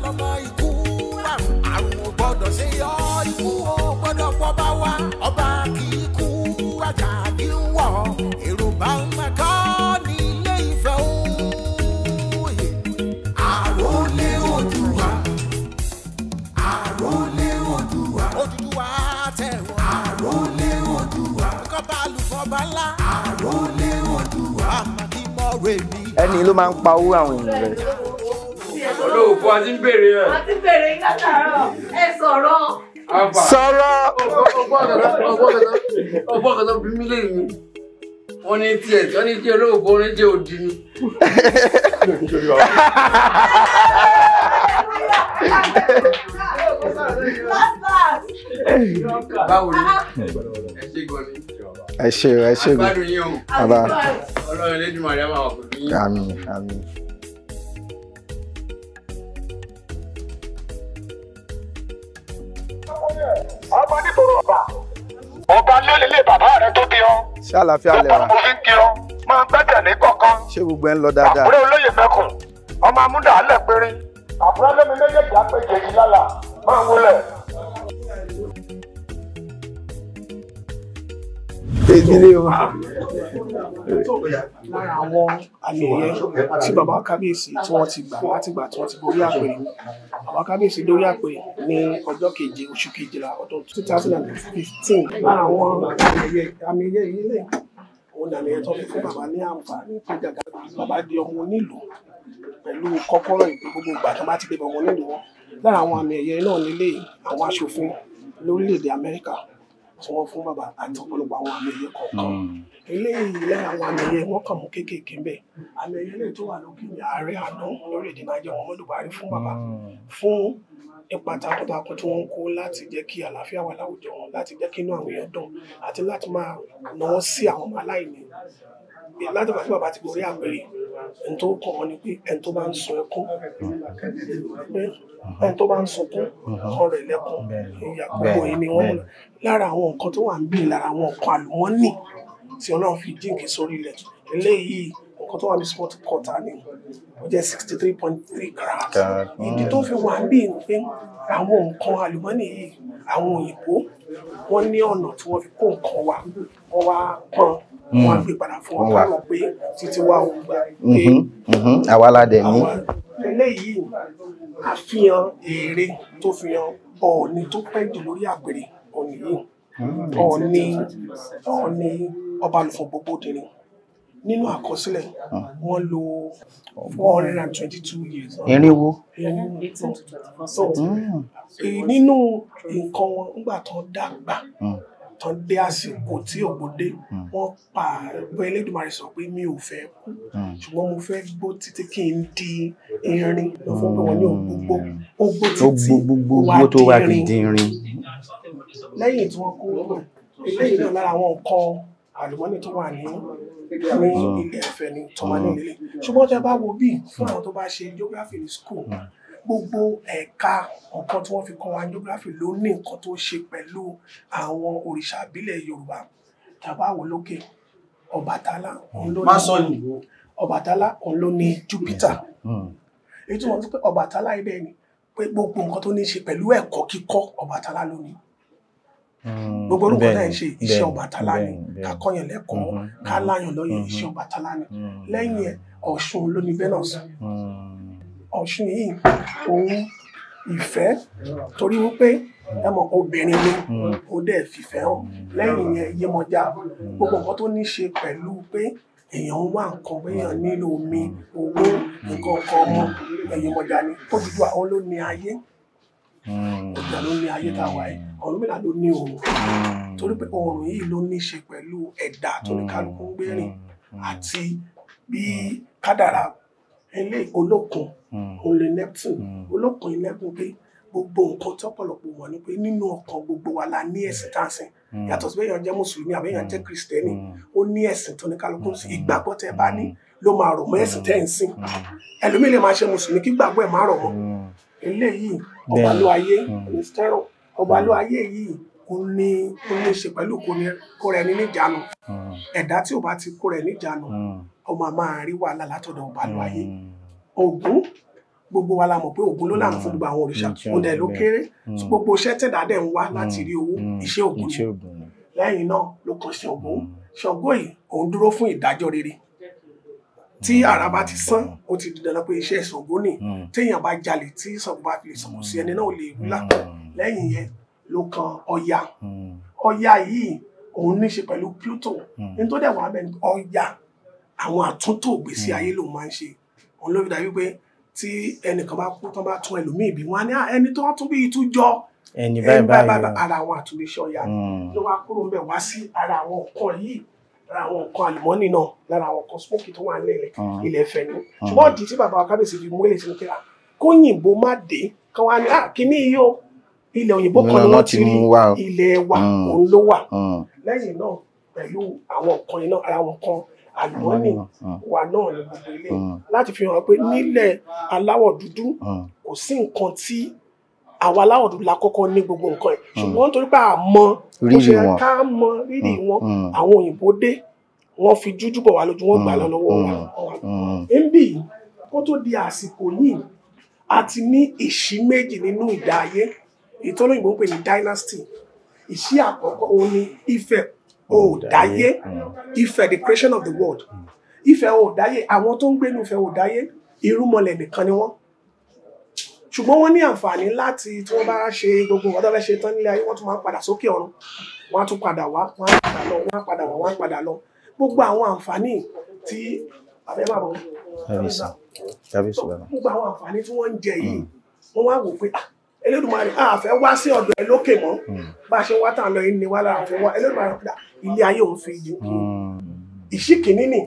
Ọmọ ikú àrùn àrùn ò gbọ́dọ̀ ṣe yọ ikú ò gbọ́dọ̀ pọ̀ bá wa. Ọba kì í kú ajá kì í wọ̀ èrò bá ń máa kọ́ ní Ilé Ifẹ̀ òye. Àrólé Oòduà, àrólé Oòduà, Odùduwà tẹ̀wọ̀. Àrólé Oòduà, kọ́ba alùfọ́ba ńlá. Àrólé Oòduà, àmàdímọ̀rẹ́ mi. Ẹni ló máa ń pa owó àwọn èèyàn rẹ̀. Olóòfò àti ń bèrè ẹ̀. A ti bèrè yín látàárọ̀, ẹ sọ̀rọ̀. Sọ̀rọ̀. Ọgbọ́n kan tó bí mí lè ní. Wọ́n ní tiẹ̀ tí wọ́n ní tí olóòfò ní jẹ́ òdì ni. Last last. Báwo ni? Ẹ ṣé gan ni. Ẹ ṣé o, ẹ ṣé gan. Agbádùn yín o. Bàbá. Ọlọ́run Elédùmarè á máa wà pẹ̀lú yín. Àmín, àmín. Ọmọ nítorò ọba ọba lólè bàbá rẹ tó bí ọ. Ṣé àlàáfíà lẹ wà? Mo fi ń kí ọ, máa gbẹ́jẹ̀ ní kọ̀ọ̀kan. Ṣé gbogbo ẹ ń lọ dáadáa? Àbúrò olóyè mẹ́kùn, ọmọ amúdàálẹ̀ péré, àbúrò lómi méjèèjì àpèjì yìí lálà máa wọlé. Èmi ni o. Lára àwọn àmì ẹ̀yẹ tí bàbá kábíyèsí tí wọ́n ti gbà látìgbà tí wọ́n ti gorí àpèrè, bàbá kábíyèsí dórí àpèrè ní ọjọ́ keje oṣù kejìlá ọdún 2015. Lára àwọn àmì ẹ̀yẹ yìí lẹ̀, òun ní àmì ẹ̀yẹ tó fi fún bàbá ní àǹfààní pé gàgà bàbá di ọmọ onílùú pẹ̀lú kọ́kọ́rọ́ ìpè gbogbo ìgbà tó bá ti dé ọmọ onílùú wọn. Lára àwọn àmì ẹ̀yẹ náà nílé àwọn aṣòfin lórílẹ̀‐èdè Amẹ́ríkà tí wọ́n fún bàbá àti ọ̀pọ̀lọpọ̀ àwọn àmì ẹ̀yẹ kọ̀ọ̀kan. Eléyìí lẹ́yìn àwọn àmì ẹ̀yẹ wọ́n kàn mú kéékèèké ń bẹ̀. Àmì ẹ̀yẹ eléyìí tó wà lókè ní ààrẹ àná lórílẹ̀‐èdè Nàìjíríà, Muhammadu Buhari, fún bàbá fún ipa takuntakun tí wọ́n ń kó láti jẹ́ kí àlàáfíà wà láwùjọ wọn, láti jẹ́ kí inú àwọn èèyàn dùn àti láti máa náwó sí àwọn ọmọ aláìní. Láti ìgbà tí bàbá ti gorí àpèrè, ẹni tó kàn wọ́n ni pé ẹni tó bá ń sun ẹkún, pé ẹni tó bá ń sunkún ọ̀rọ̀ ẹlẹ́kùn ìyá gbogbo yìí ni wọ́n mú lọ. Lára àwọn nǹkan tó wà ń bí, lára àwọn nǹkan àlùmọ́nì tí Ọlọ́run fi jíǹkì sórí ilẹ̀, eléyìí nǹkan tó wà ní sport quarter ni ó jẹ́ 63.3 carats. Ìdí tó fi wà ń bí ni pé àwọn nǹkan àlùmọ́nì yìí, àwọn òyìnbó wọ́n ní ọ̀nà tí wọ́n fi kó nǹkan wa, wọ́n wá pọ́n, wọ́n á gbé padà fún wọn ká mọ̀ pé títí wa ò gbà pé Àwa la dẹ̀ ní. Eléyìí àfihàn èrè tó fi hàn Ọọ̀ni tó pẹ́ jù lórí àpèrè, Ọọ̀ni yìí, Ọọ̀ni Ọbalùfọ̀n Gbogbodìrin. Nínú àkọsílẹ̀, wọ́n lò 422 years. Irinwó. So nínú nǹkan wọn, nígbà tán dàgbà tán dé àsìkò tí ògbódé, wọ́n pa pé Elédùmarè sọ pé mi ò fẹ́ kú, ṣùgbọ́n mo fẹ́ gbó títí kí n di irin lọ fún pé wọ́n ní ògbógbó ó gbó Ó títí gbó gbogbo ó wá tó wá di fi irin. Di irin. Lẹ́yìn tí wọ́n kó eléyìí náà, lára àwọn nǹkan àlùmọ́nì tó wà ní Ilé Ifẹ̀ ni tó máa ní ilé. Ṣùgbọ́n tẹ́ bá wo bí fún àwọn tó bá ṣe geography ní school, gbogbo ẹ̀ka nǹkan tí wọ́n fi kọ́ wa ní geography ló ní nǹkan tó ṣe pẹ̀lú àwọn òrìṣà ìbílẹ̀ Yorùbá. Tá bá wò lókè, Ọbàtálá òun ló Má ní sọ yìnbó. Ọbàtálá òun ló ní Júpítà. Èyí tí wọ́n ti pé Ọbàtálá yìí dẹ̀ ni pé gbogbo nǹkan tó ní í ṣe pẹ̀lú ẹ̀kọ́ kíkọ́, Ọbàtálá ló ní. Gbogbo orúkọ náà ń ṣe iṣẹ́ Ọbàtálá ni. Ká kọ́yàn lẹ́kọ̀ọ́, ká láyàn lọ́yẹ̀, iṣẹ́ Ọbàtálá ni. Lẹ́yìn ẹ̀, Ọ̀ṣun ló ní Venus. Ọ̀ṣun yìí òun ìfẹ́, torí wípé ẹ mọ̀ obìnrin ni ó dẹ̀ fìfẹ́ hàn. Lẹ́yìn yẹn, Yemọja, gbogbo nǹkan tó ní ṣe pẹ̀lú pé èèyàn ń wá nǹkan, pé èèyàn nílò omi, owó, nǹkan kan ọmọ, Yemọja ni. Odùduwà òun ló ní ayé. Odùduwà ló ní ayé tá a wà yìí. Ọ̀rúnmìlà ló ní oòrùn, torí pé oòrùn yìí ló ní ṣe pẹ̀lú ẹ̀dá tó ní kálukú ń gbé rìn àti bí kádàrá. Eléyìí olókun òun lè Neptune. Olókun yìí Neptune pé gbogbo nǹkan tí ọ̀pọ̀lọpọ̀ mọ̀ ni pé nínú ọkàn gbogbo wa la ní ẹ̀sìn tá à ń sìn. Yàtọ̀ sí pé èèyàn jẹ́ mùsùlùmí àbí èèyàn jẹ́ kìrìsìtẹ́nì, ó ní ẹ̀sìn tó ní kálukú ń sìn. Ìgbàgbọ́ tẹ́ bá ní ló máa rọ̀ mọ́ ẹ̀sìn tẹ́ ẹ̀ ń sìn. Ẹlòmíì lè máa ṣe mùsùlùmí kí gbàgbọ́ ẹ̀ má rọ̀ mọ́. Eléyìí ọbalúayé onísítẹ́rọ̀. Ọbalúayé yìí ó ní ṣe pẹ̀lú kó rẹ ní níjànú. Ẹ̀dá tí ò bá ti kó rẹ níjànú, ó máa máa rí wàhálà látọ̀dọ̀ ọbalúayé. Ògún Gbogbo wa la mọ̀ pé Ògún ló lànà fún gbogbo àwọn òrìṣà, òun dẹ̀ ló kéré. Gbogbo iṣẹ́ tẹ̀dá dẹ̀ ń wá láti rí owó, iṣẹ́ Ògún ni. Lẹ́yìn náà ló kan Ṣàngó. Ṣàngó yìí òun dúró fún ìdájọ́ rere. Tí àrá bá ti sán, ó ti di dandan pé iṣẹ́ Ṣàngó ni. Téèyàn bá jalè tí Ṣàngó bá fi lè sọ̀rọ̀ sí, ẹni náà ò lè wúlà. Lẹ́yìn yẹn ló kan Ọya. Ọya yìí òun ní ṣe pẹ̀lú Pluto. Ní tó dẹ̀ wà bẹ́ẹ̀ ni Ọya, àwọn àtúntò ìgbésí ayé lòun máa ń ṣe. Òun ló fi dàbí pé tí ẹnìkan bá kú tán bá tún ẹlòmíì bí, wọn á ní ẹni tó tún bí itú jọ ẹni báyìí báyìí. Ara àwọn àtúnṣe Ọya ló wá kúrò ń bẹ̀ wá sí ara àwọn nǹkan yìí, lára àwọn nǹkan àlùmọ́nì náà, lára àwọn nǹkan smoky tó wà nílẹ̀ ilẹ̀ Ifẹ̀ ni. Ṣùgbọ́n ìdí tí bàbá wa kábíyèsí fi mú èlé sínú pé kóyìnbó má dé kán wá ní kíní yìí o, ilẹ̀ òyìnbó kan ni wọ́n ti rí, ilẹ̀ wa òun ló wà. Lẹ́yìn náà pẹ̀lú àwọn nǹkan iná, ara àwọn nǹkan àlùmọ́nì wa náà ní gbogbo ilé, láti fi hàn pé nílẹ̀ aláwọ̀ dúdú kò sí nǹkan tí àwa aláwọ̀ dúdú la kọ́kọ́ ní gbogbo nǹkan yìí. Ṣùgbọ́n nítorí pé a mọ bó ṣe ká mọ rírì wọn, àwọn òyìnbó dé, wọ́n fi jújú bọ̀ wá lójú, wọ́n gbà lọ lọ́wọ́ wa. Níbí kó tó di àsìkò yìí, a ti ní ìṣí méjì nínú ìdá ayé, èyí tó lóyìnbó ń pè ní dynasty. Ìṣí àkọ́kọ́ òun ni Ifẹ̀ Òòdáyé, Ifẹ̀ the creation of the world. Ifẹ̀ Òòdáyé, àwọn tó ń gbé ní Ifẹ̀ Òòdáyé, irúnmọlẹ̀ nìkan ni wọ́n. Ṣùgbọ́n wọ́n ní àǹfààní láti tí wọ́n bá ṣe gbogbo nǹkan tó fẹ́ ṣe tán nílé ayé, wọ́n tún máa ń padà sókè ọ̀run, wọ́n á tún padà wá, wọ́n á padà lọ, wọ́n á padà wá, wọ́n á padà lọ. Gbogbo àwọn àǹfààní tí abẹ́ máa bọ̀, gbogbo àwọn àǹfààní tí wọ́n ń jẹ yìí, wọ́n wá wò pé Elédùmarè a fẹ́ wá sí ọ̀dọ̀ ẹ lókè mọ́, bá a ṣe wá tàn lọ yìí ni wá lára fẹ́ wá. Elédùmarè padà ilé ayé òun fi yìí. Ìṣí kìíní ni,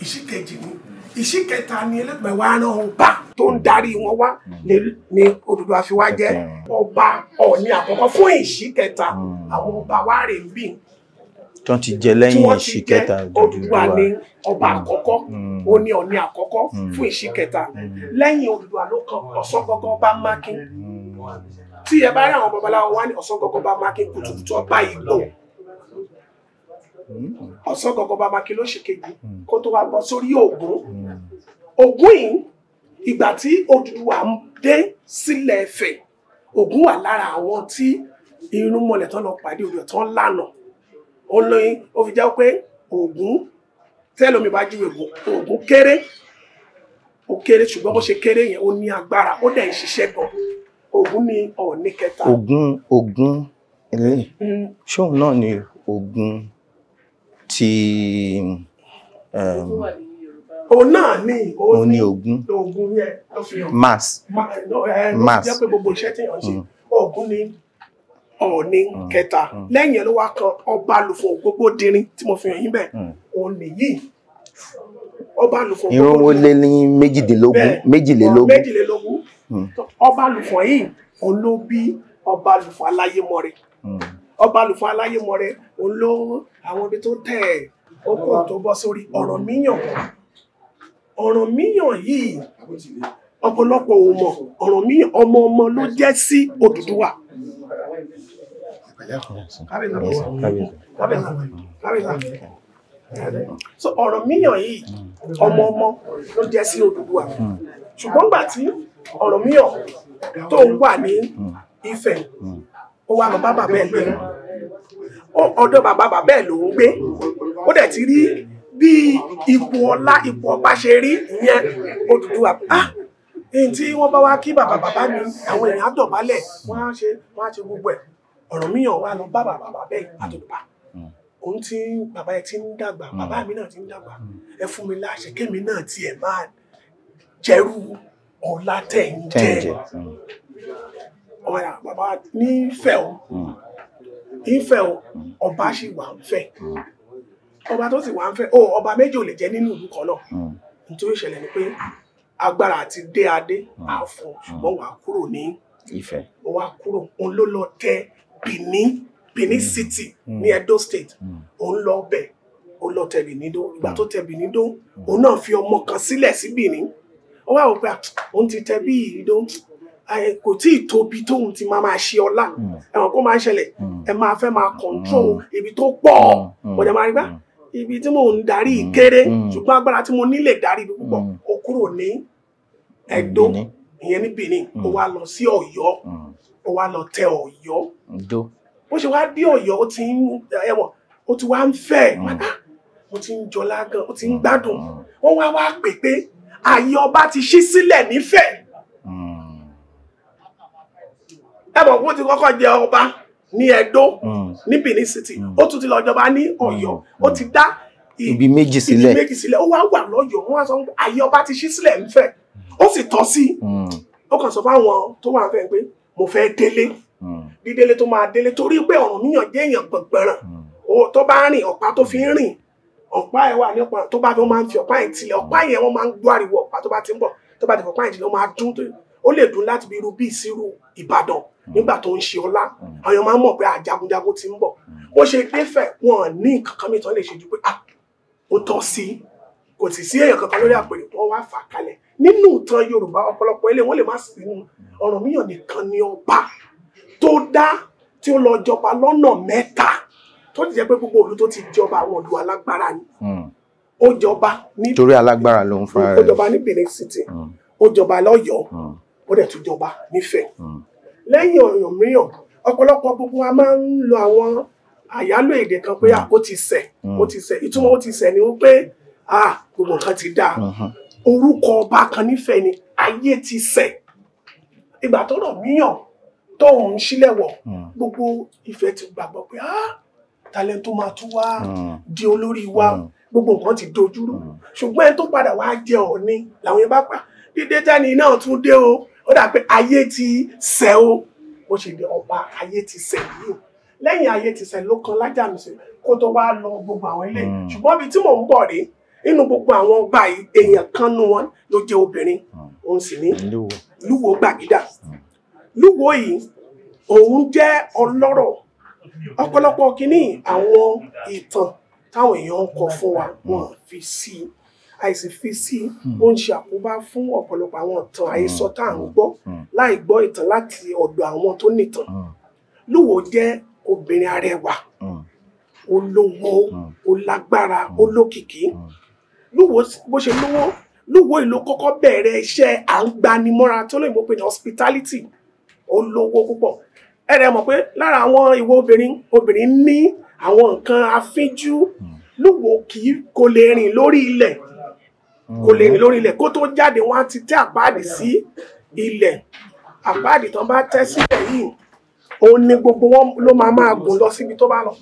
ìṣí kejì ni, ìṣí kẹta ni Elédùmarè wá rán ọba tó ń darí wọn wá ní Odùduwà fi wá jẹ́ ọba Ọọ̀ni àkọ́kọ́ fún ìṣí kẹta. Àwọn ọba wa rè ń bì tó ti jẹ lẹ́yìn ìṣí kẹta. Odùduwà ni ọba àkọ́kọ́, ó ní Ọọ̀ni àkọ́kọ́ fún ìṣí kẹta. Lẹ́yìn Odùduwà ló kan Ọ̀sángangan ọba Mákin. Tí ẹ bá rí àwọn babaláwo wá ní Ọ̀sángangan ọba Mákin, kùtùkùtù ọba Ìgbò. Ọ̀sángangan ọba Mákin ló ṣe kejì kó tó wá bọ́ sórí Ògún. Ògún yìí, ìgbà tí Odùduwà dé sílẹ̀ Ifẹ̀, Ògún wà lára àwọn tí irúnmọlẹ̀ tán lọ pàdé Odùduwà tán lànà. Ó lóyún, ó fi jẹ́ pé Ògún tẹ́lómi bá jíwèé Ògún kéré, ó kéré, ṣùgbọ́n bó ṣe kéré yẹn ó ní agbára, ó dẹ̀ ń ṣiṣẹ́ gan. Ògún ni Ọọ̀ni kẹta. Ògún eléyìí ṣóun náà ni Ògún ti òun náà ni òun ni Ògún Ògún yẹn ló fi hàn mass mass jẹ́ pé gbogbo iṣẹ́ tí èèyàn ń ṣe Ògún ni Ọọ̀ni kẹta. Lẹ́yìn ẹ̀ ló wá kan Ọbalùfọ̀n Ògógódìrín tí mo fi hàn yín bẹ́ẹ̀, òun nìyí Ọbalùfọ̀n irunwó lé ní méjìdínlógún, méjìlélógún. Méjìlélógún. Ọbalùfọ̀n yìí òun ló bí Ọbalùfọ̀n Aláyémọrẹ. Ọbalùfọ̀n Aláyémọrẹ òun ló àwọn ibi tó tẹ̀ okùn tó bọ́ sórí Ọ̀rànmíyàn. Ọ̀rànmíyàn yìí ọ̀pọ̀lọpọ̀ ò mọ̀, Ọ̀rànmíyàn ọmọ ọmọ ló jẹ́ sí Odùduwà. So Ọ̀rànmíyàn yìí ọmọ ọmọ ló jẹ́ sí Odùduwà. Ṣùgbọ́n gbà tí Ọ̀rànmíyàn tó ń wà ní Ifẹ̀, ó wá lọ bá bàbá ẹ̀ lé, ọ̀dọ̀ bàbá bàbá ẹ̀ ló ń gbé. Ó dẹ̀ ti rí bí ipò ọlá ipò ọba ṣe rí ìyẹn Odùduwà. Èyí tí wọ́n bá wá kí bàbá bàbá mi, àwọn èèyàn á dọ̀bálẹ̀, wọ́n á ṣe gbogbo ẹ̀. Ọ̀rànmíyàn wá lọ bá bàbá bàbá ẹ̀ àtòdùbà. Òun tí bàbá ẹ̀ ti ń dàgbà, bàbá mi náà ti ń dàgbà, ẹ fún mi láṣẹ kémi náà tiẹ̀ máa jẹrú ọlá tẹ̀ ń jẹ. Bàbá nífẹ̀ẹ́ o, nífẹ̀ẹ́ o, ọba sì wà ń fẹ́. Ọba tó sì wà ń fẹ́, o ọba méjì ò lè jẹ nínú ìlú kan náà. Nítorí ìṣẹ̀lẹ̀ ni pé agbára àti dé adé àfọ̀, ṣùgbọ́n wà á kúrò ní Ifẹ̀. Ó wá kúrò, òun ló lọ tẹ Benin City ní Edo State. Òun lọ bẹ̀, ó lọ tẹ Benin dó. Ìgbà tó tẹ Benin dó, òun náà fi ọmọ kan sílẹ̀ sí Benin. Ó wá wò pé òun ti tẹ bí ìdó, kò tí ì tóbi tóun ti máa máa ṣe ọlá. Ẹ̀wọ̀n kó máa ń ṣẹlẹ̀, ẹ máa fẹ́ máa control ibi tó pọ̀. Bọ̀dẹ̀ máa rí gbá ibi tí mò ń darí kéré, ṣùgbọ́n agbára tí mo ní lè darí ibi púpọ̀. Ó kúrò ní Edo, Ìyẹn ní Benin. Ó wá lọ sí Ọ̀yọ́, ó wá lọ tẹ Ọ̀yọ́. Bó ṣe wá dé Ọ̀yọ́, ó ti ń ẹ̀wọ̀n, ó ti wá ń fẹ́, ó ti ń jọlá gan, ó ti ń gbádùn. Wọ́n wá wá pè pé ààyè ọba ti ṣí sílẹ̀ nífẹ̀ẹ́. Ẹ mọ̀ kó ti kọ́kọ́ jẹ ọba ní Ẹdó, ní Benin City, ó tún ti lọ jọba ní Ọ̀yọ́, ó ti dá ibi méjì sílẹ̀. Ibi méjì sílẹ̀, ó wá wà lọ́yọ̀ọ́. Wọ́n wá sọ pé ààyè ọba ti ṣí sílẹ̀ nífẹ̀ẹ́, ó sì tọ́ sí. Ó kàn sọ fáwọn tó wà nífẹ̀ẹ́ pé mo fẹ́ délé. Dídélé tó máa délé, torí pé Ọ̀rànmíyàn jẹ́ èèyàn gbọ̀ngbọ̀ràn, tó bá rìn, ọ̀pá tó fi ń rìn, ọ̀pá ẹ̀ wà ní ọ̀pá tó bá fi, wọ́n máa ń fi ọ̀pá yẹn tilẹ̀, ọ̀pá yẹn wọ́n máa ń gbọ́ ariwo ọ̀pá tó bá ti ń bọ̀, tó bá ti fọ̀pá yẹn tilẹ̀, ó máa dún, ó lè dún láti bí irú bí ìsírú Ìbàdàn nígbà tó ń ṣe ọlá. Àwọn èèyàn máa ń mọ̀ pé àjagunjagun ti ń bọ̀. Bó ṣe défẹ̀, wọn ní nǹkan kan mìíràn lè ṣe ju pé ah, ó tọ́ sí, kò sì sí èèyàn kankan lórí àpèrè, wọ́n wá fà kalẹ̀. Nínú ìtàn Yorùbá, ọ̀pọ̀lọpọ̀ ilé wọ́n lè má sí nínú. Ọ̀rànmíyàn nìkan ni ọba tó dá tí ó lọ jọba lọ́nà mẹ́ta, tó ti jẹ́ pé gbogbo ìlú tó ti jọba, àwọn ìlú alágbára ni. Ó jọba ní, torí alágbára ló ń fara rẹ̀. Ó jọba ní Benin City, ó jọba lọ́yọ̀ọ́, ó dẹ̀ tún jọba nífẹ̀ẹ́. Lẹ́yìn Ọ̀rànmíyàn, ọ̀pọ̀lọpọ̀ gbogbo wa máa ń lo àwọn àyálò èdè kan pé ó ti ṣẹ̀, ó ti ṣẹ̀. Ìtumọ̀ ó ti ṣẹ̀ ni wípé gbogbo nǹkan ti dáa. Orúkọ ọba kan nífẹ̀ẹ́ ni ayé ti ṣẹ̀. Ìgbà tó Ọ̀rànmíyàn tó ń sílẹ̀ wọ̀, gbogbo Ifẹ̀ ti gbàgbọ́ pé talent tó máa tún wá di olórí wa, gbogbo nǹkan ti dojúrú. Ṣùgbọ́n ẹni tó padà wá jẹ Ọọ̀ni làwọn yẹn bá pa dídé tẹ́ni náà tún dé o, ó dà pé ayé ti ṣẹ̀ o. Bó ṣe di ọba ayé ti ṣẹ̀ yìí. Lẹ́yìn ayé ti ṣẹ̀ ló kan Lájàmísì kó tó wá lọ gbogbo àwọn ilé. Ṣùgbọ́n ibi tí mò ń bọ̀ rèé, nínú gbogbo àwọn ọba yìí, èèyàn kan nú wọn ló jẹ́ obìnrin, òun sì ní Lúwo Gbàgídà. Lúwo yìí òun jẹ́ ọlọ́rọ̀. Ọ̀pọ̀lọpọ̀ kínní àwọn ìtàn táwọn èèyàn ń kọ fún wa, wọn fi sí i, àìsí fi sí i, ó ń ṣe àkóbá fún ọ̀pọ̀lọpọ̀ àwọn ìtàn àhesọ tá à ń gbọ́, láì gbọ́ ìtàn láti ọ̀dọ̀ àwọn tó nìtàn. Lúwo jẹ́ obìnrin arẹwà, olówó, olágbára, olókìkí. Lúwo bó ṣe lówó, Lúwo ìlú kọ́kọ́ bẹ̀rẹ̀ iṣẹ́ à ń gbanimọ́ra tó lóyìnbó pè ní hospitality. Ó lówó púpọ̀. Ẹ rẹ̀ mọ̀ pé lára àwọn ìwọ obìnrin, obìnrin ní àwọn nǹkan afínjú. Lúwo kì í kò lè rìn lórí ilẹ̀, kò lè rìn lórí ilẹ̀ kó tó jáde, wọ́n á ti tẹ́ àpáàdì sí ilẹ̀. Àpáàdì tán bá tẹ́ sílẹ̀ yìí, òun ni gbogbo wọn ló máa máa gùn lọ síbi tó bá lọ.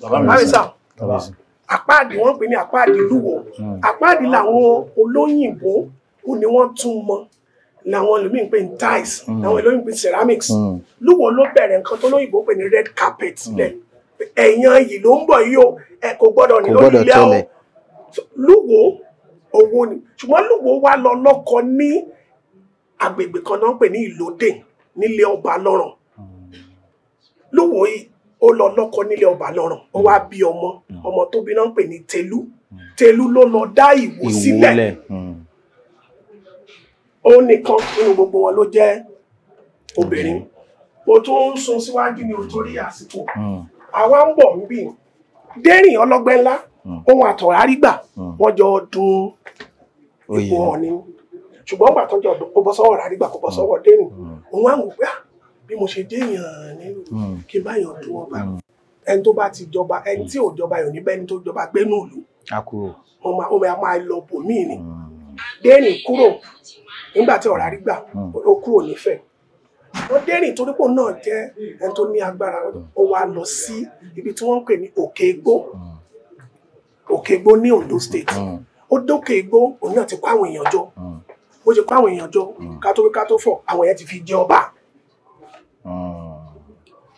Àpáàdì wọ́n pè ní àpáàdì Lúwo. Àpáàdì làwọn olóyìnbó òun ni wọ́n tún mọ̀, làwọn ẹlòmíín pè ní tiles, làwọn ẹlòmíín pè ní ceramics. Lúwo ló bẹ̀rẹ̀ nǹkan tó lóyìnbó pè ní red carpet lẹ̀. Ẹ̀yàn yìí ló ń bọ̀ yìí o, ẹ kò gbọ́dọ̀ ní lórí ilẹ̀ o. Lúwo owó ni. Ṣùgbọ́n Lúwo wá lọ lọ́kọ ní agbègbè kan náà pè ní Ìlódè nílé ọba lọ́ràn. Lúwo yìí ó lọ lọ́kọ nílé ọba lọ́ràn, ó wá bí ọmọ, ọmọ tó bí náà pè ní Tẹ̀lú. Tẹ̀lú ló lọ dá Ìwó sílẹ̀. Ó nìkan nínú gbogbo wọn ló jẹ́ obìnrin. Mo tún ń sun síwájú ní torí àsìkò. Àwa ń bọ̀ níbí. Dérìn ọlọ́gbẹ́ ńlá, ohun àtọ̀rárígbà, wọ́n jọ dun ipò Ọọ̀ni. Ṣùgbọ́n gbà tó jọ dùn, kó bọ́ sọ́wọ́ Ọ̀rárígbà, kó bọ́ sọ́wọ́ Dérìn. Òun á wò pé bí mo ṣe dé èèyàn nílùú kí n bá yàn dún ọba. Ẹni tó bá ti jọba, ẹni tí ò jọba yóò ní bẹ́ni tó jọba gbénú ìlú. Ó máa lọ bòmíì ni. Dérìn kúrò nígbà tí Ọ̀rárígbà ó kúrò nífẹ̀ẹ́. Ó Dérìn torí pò náà jẹ́ ẹni tó ní agbára, ó wá lọ sí ibi tí wọ́n ń pè ní Òkè Igbó. Òkè Igbó ní Ondo State. Ó dókè Igbó, òun náà ti kó àwọn èèyàn jọ. Bó ṣe kó àwọn èèyàn jọ, ká tó wí ká tó fọ̀, àwọn èèyàn ti fi jẹ ọba.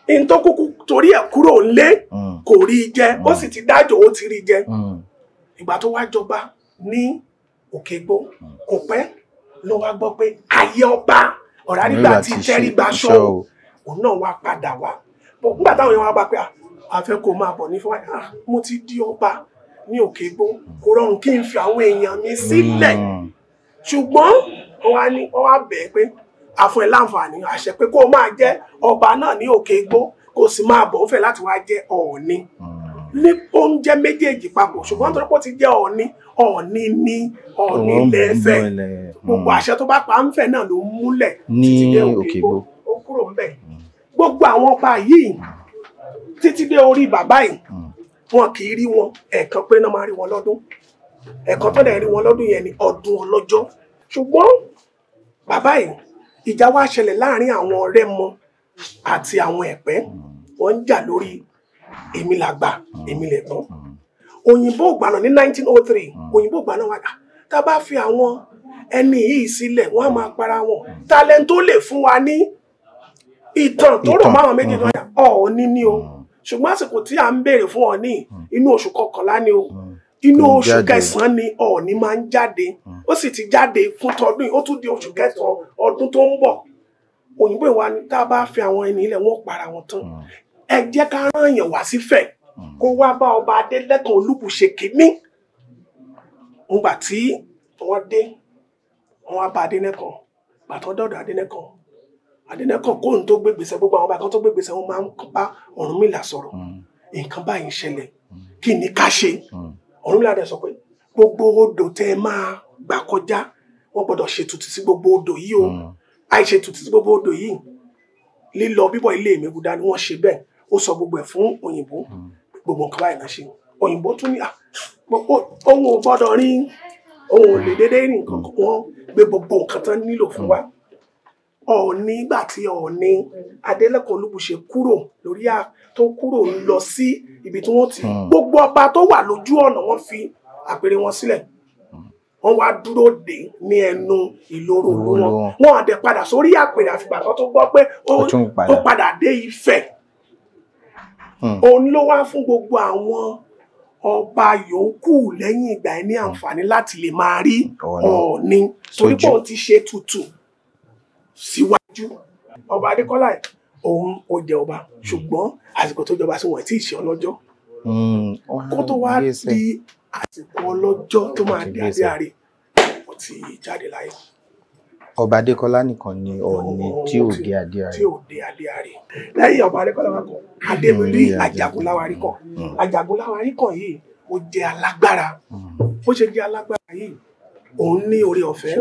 In tó kúkú torí ẹ̀ kúrò ńlé kò rí i jẹ, ó sì ti dájò, ó ti rí i jẹ. Ìgbà tó wá jọba ní Òkè Igbó, kò pẹ́ ló wá gbọ́ pé ayé ọba Ọ̀rárígbà ti tẹrígbà ṣọ́, òun náà wá padà wá. Nígbà táwọn èèyàn wá bá pé a fẹ́ kó máa bọ̀ ní fún wa, mo ti di ọba ní Òkè Igbó, kò rọrùn kí n fi àwọn èèyàn mi sílẹ̀. Ṣùgbọ́n wọ́n wá bẹ̀ẹ́ pé a fún ẹ láǹfààní àṣẹ pé kó máa jẹ́ ọba náà ní Òkè Igbó, kó sì máa bọ̀ ń fẹ́ láti wá jẹ́ Ọọ̀ni. Ní oúnjẹ méjèèjì papọ̀, ṣùgbọ́n torí pé ó ti jẹ́ Ọọ̀ni, Ọọ̀ni ní Ọọ̀ni lẹ́fẹ̀. Gbogbo àṣẹ tó bá pa ń fẹ̀ náà ló múlẹ̀ títí dé Òkègbó. Ó kúrò ńbẹ̀. Gbogbo àwọn ọba yìí títí dé orí bàbá yìí, wọn kì í rí wọn. Ẹ̀ẹ̀kan péré náà máa rí wọn lọ́dún. Ẹ̀ẹ̀kan tó dẹ̀ rí wọn lọ́dún yẹn ni ọdún ọlọ́jọ́. Ṣùgbọ́n bàbá yìí, ìjà wá ṣẹlẹ̀ láàrin àwọn Rẹ́mọ àti àwọn Ẹ̀pẹ́. Wọ́n ń jà lórí èmi làgbà, èmi lẹ̀gbọ́n. Òyìnbó ìgbà náà ní 1903, òyìnbó ìgbà náà wà dà, tá a bá fi àwọn ẹni yìí sílẹ̀, wọ́n á máa para wọn. Talent tó lè fún wa ní ìtàn tó rò máwọn méjì náà, Ọọ̀ni ni o. Ṣùgbọ́n àsìkò tí à ń béèrè fún Ọọ̀ni, inú oṣù kọkànlá ni o, inú oṣù kẹsàn-án ni Ọọ̀ni máa ń jáde. Ó sì ti jáde fún tọdún yìí, ó tún di oṣù kẹsàn-án ọdún tó ń bọ̀. Òyìnbó ìwà ni tá a bá fi àwọn ẹni ilẹ̀, wọ́n para wọn tán. Ẹ jẹ́ ká rán èèyàn wá sífẹ̀ kó wá bá ọba Adélẹ́kàn Olúbùṣe kìíní. Ńgbà tí wọ́n dé, wọ́n wá bá Adélẹ́kàn. Gbà tó dọ̀dọ̀ Adélẹ́kàn, Adélẹ́kàn kóhun tó gbé gbèsè, gbogbo àwọn ọba kan tó gbé gbèsè, wọ́n máa ń bá Ọ̀rúnmìlà sọ̀rọ̀. Nǹkan báyìí ń ṣẹlẹ̀, kí ni ká ṣe? Ọ̀rúnmìlà dẹ̀ sọ pé gbogbo odò tẹ́ ẹ máa gbà kọjá, wọ́n gbọ́dọ̀ ṣètùtù sí gbogbo odò yìí o. Àìṣètùtù sí gbogbo odò yìí, lílọ bíbọ̀ ilé mi gbúdá ni wọ́n ṣe bẹ́ẹ̀. Ó sọ gbogbo ẹ̀ fún òyìnbó, gbogbo nǹkan báyìí náà ṣe. Òyìnbó tún ní òun ò gbọ́dọ̀ rí, òun ò lè dédé rìn nǹkan kan. Wọ́n gbé gbogbo nǹkan tán nílò fún wa. Ọọ̀ni, ìgbà tí Ọọ̀ni Adélẹ́kàn Olúbùṣe kúrò lórí tó kúrò ń lọ sí ibi tí wọ́n ti gbogbo ọba tó wà lójú ọ̀nà, wọ́n fi àpèrè wọn sílẹ̀. Wọ́n wá dúró dè ní ẹnu ìloro ìlú wọn. Wọ́n á dẹ̀ padà sórí àpèrè àfìgbà kan tó gbọ́ pé ó padà dé Ifẹ̀. Òun ló wá fún gbogbo àwọn ọba yòókù lẹ́yìn ìgbà ẹ̀ ní àǹfààní láti lè máa rí Ọọ̀ni, torí pé òun ti ṣe tutù síwájú. Ọba Adékọ́lá òun ó jẹ ọba, ṣùgbọ́n àsìkò tó jọba sí wọn tí ì ṣe ọlọ́jọ́. Kó tó wá di àsìkò ọlọ́jọ́ tó máa dé Adéàrẹ, ó ti jáde láyé. Ọba Adékọ́lá nìkan ni Ọọ̀ni tí ò dé Adéàrẹ. Tí ò dé Adéàrẹ. Lẹ́yìn ọba Adékọ́lá wa kan, Adémilí Àjàgúnláwárí kan. Àjàgúnláwárí kan yìí, ó jẹ́ alágbára. Bó ṣe jẹ́ alágbára yìí, òun ní oore ọ̀fẹ́.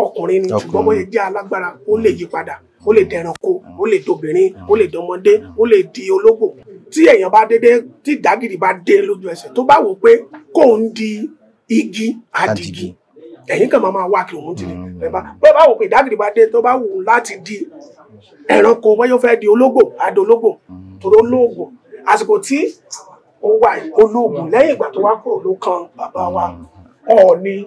Ọkùnrin ni, ṣùgbọ́n bó ṣe jẹ́ alágbára, ó lè yí padà, ó lè dẹranko, ó lè dobìnrin, ó lè dọmọdé, ó lè di ológbò. Tí èèyàn bá dédé, tí ìdágìrì bá dé lójú ẹsẹ̀, tó bá wò pé kóun di igi, adigi. Ẹ̀yin kan máa wá kí òun ti rí. Bó bá wò pé ìdágìrì bá dé, tó bá wù ú láti di ẹranko, bóyá ó fẹ́ di ológbò, á di ológbò. Torí olóògùn, àsìkò tí ó wà olóògùn, lẹ́yìn ìgbà tó wá kúrò ló kan bàbá wa Ọọ̀ni